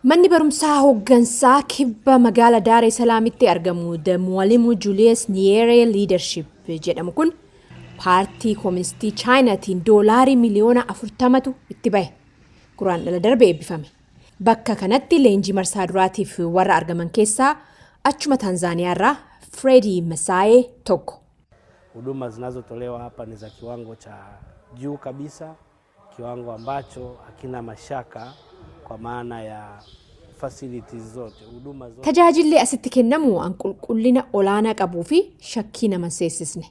Manni barumsaa hooggansaa kibba magaala Daaree Salaamitti argamu The Mwalimu Julius Nyerere Leadership jedhamu kun Paartii Kooministii Chaayinaatiin doolaarii miliyoona 40tu itti bahe. Guraandhala darbe eebbifame. Bakka kanatti leenjii marsaa duraatiif warra argaman keessaa achuma Taanzaaniyaa irraa Freddy Masaayee tokko. Huduma zinazotolewa hapa ni za kiwango cha juu kabisa, kiwango ambacho hakina mashaka kwa maana ya facilities zote, huduma zote. Tajaajilli asitti kennamu an qulqullina olaanaa qabuu fi shakkii nama hin seessisne.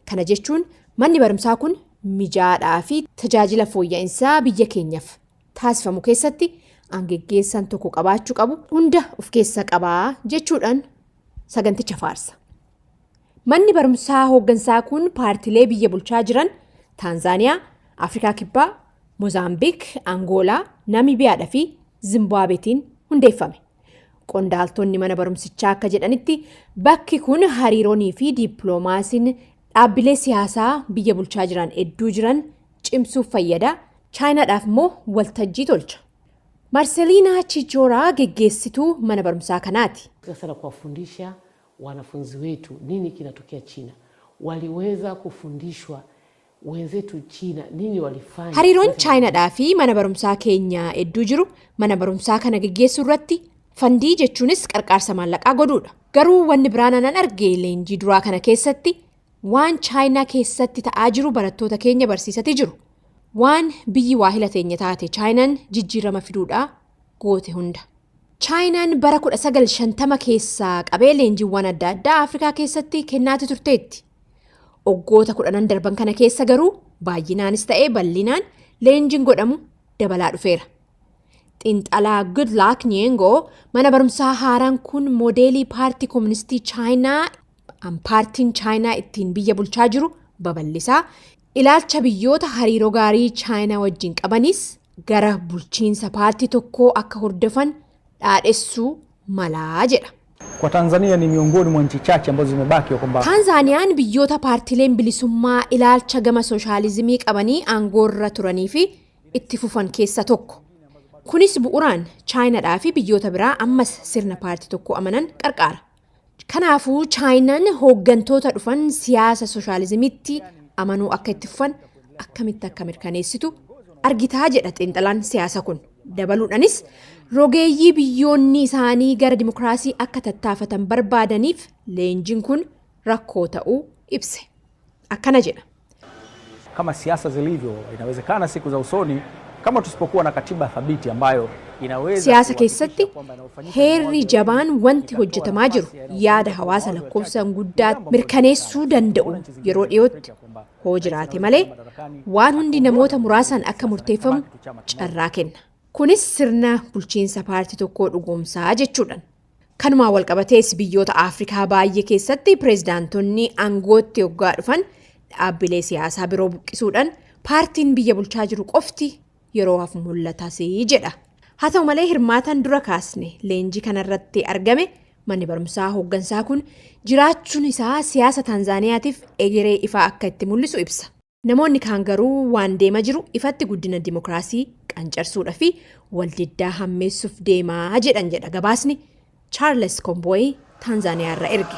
Kana jechuun manni barumsaa kun mijaadhaa fi tajaajila fooyya'insaa biyya keenyaaf taasifamu keessatti an geggeessan tokko qabaachuu qabu hunda of keessa qabaa jechuudhaan saganticha faarsa. Manni barumsaa hooggansaa kun paartilee biyya bulchaa jiran Taanzaaniyaa, Afrikaa Kibbaa, Moozaambiik, Angoolaa, Namiibiyaadhaa fi Zimbaabeetiin hundeeffame. Qondaaltonni mana barumsichaa akka jedhanitti, bakki kun hariiroonii fi dippiloomaasiin dhaabbilee siyaasaa biyya bulchaa jiran hedduu jiran cimsuuf fayyada. Chaayinaadhaaf immoo waltajjii tolcha. Marseeliinaa Chichooraa geggeessituu mana barumsaa kanaati. Sana kuwafundisha wanafunzi wetu nini kinatokea China. Waliweza kufundishwa wenzetu China nini walifanya. Hariiroon Chaayinaadhaa fi mana barumsaa keenya hedduu jiru mana barumsaa kana geggeessuu irratti fund jechuunis qarqaarsa maallaqaa godhuudha. Garuu wanni biraan anan arge, leenjii duraa kana keessatti waan Chaayinaa keessatti ta'aa jiru barattoota keenya barsiisati jiru. Waan biyyi waahila teenya taate Chaayinaan jijjiirama fiduudhaa goote hunda. Chaayinaan bara 1950 keessaa qabee leenjiiwwan adda addaa Afrikaa keessatti kennaati turteetti. Waggoota 10n darban kana keessa garuu baay'inaanis ta'ee bal'inaan leenjiin godhamu dabalaa dhufeera. Xiinxalaa Goodluck Nyengo mana barumsaa haaraan kun moodeelii Paartii Kooministii Chaayinaa, paartiin Chaayinaa ittiin biyya bulchaa jiru babal'isaa, ilaalcha biyyoota hariiroo gaarii Chaayinaa wajjin qabanis gara bulchiinsa paartii tokkoo akka hordofan dhaadhessuu malaa jedha. Kwa Tanzania ni miongoni mwa nchi chache ambazo zimebaki kwamba Taanzaaniyaan biyyoota paartileen bilisummaa ilaalcha gama sooshaalizimii qabanii aangoorra turanii fi itti fufan keessa tokko. Kunis bu'uuraan Chaayinaadhaa fi biyyoota biraa ammas sirna paartii tokko amanan qarqaara. Kanaafuu Chaayinaan hooggantoota dhufan siyaasa sooshaalizimiitti amanuu akka itti fufan akkamitti akka mirkaneessitu argitaa jedha xiinxalaan siyaasa kun. Dabaluudhaanis, rogeeyyii biyyoonni isaanii gara dimokiraasii akka tattaafatan barbaadaniif leenjiin kun rakkoo ta'uu ibse. Akkana jedha. Kama siasa zilivyo, inawezekana siku za usoni kama tusipokuwa na katiba thabiti ambayo inaweza Siyaasa keessatti heerri jabaan wanti hojjetamaa jiru yaada hawaasa lakkoofsaan guddaa mirkaneessuu danda'u yeroo dhiyootti hoo jiraate malee, waan hundi namoota muraasaan akka murteeffamu carraa kenna. Kunis sirna bulchiinsa paartii tokkoo dhugoomsaa jechuudhaan. Kanumaan walqabatees biyyoota Afrikaa baay'ee keessatti pireezidaantonni aangootti hoggaa dhufan dhaabbilee siyaasaa biroo buqqisuudhaan paartiin biyya bulchaa jiru qofti yeroo hafu mul'atasii jedha. Haa ta'u malee, hirmaatan dura kaasne leenjii kanarratti argame manni barumsaa hooggansaa kun jiraachuun isaa siyaasa Taanzaaniyaatiif egeree ifaa akka itti mul'isu ibsa. Namoonni kaan garuu waan deema jiru ifatti guddina dimokiraasii qancarsuudhaa fi waldiddaa hammeessuuf deemaa jedhan jedha gabaasni Charles Komboy Taanzaaniyaa irraa erge.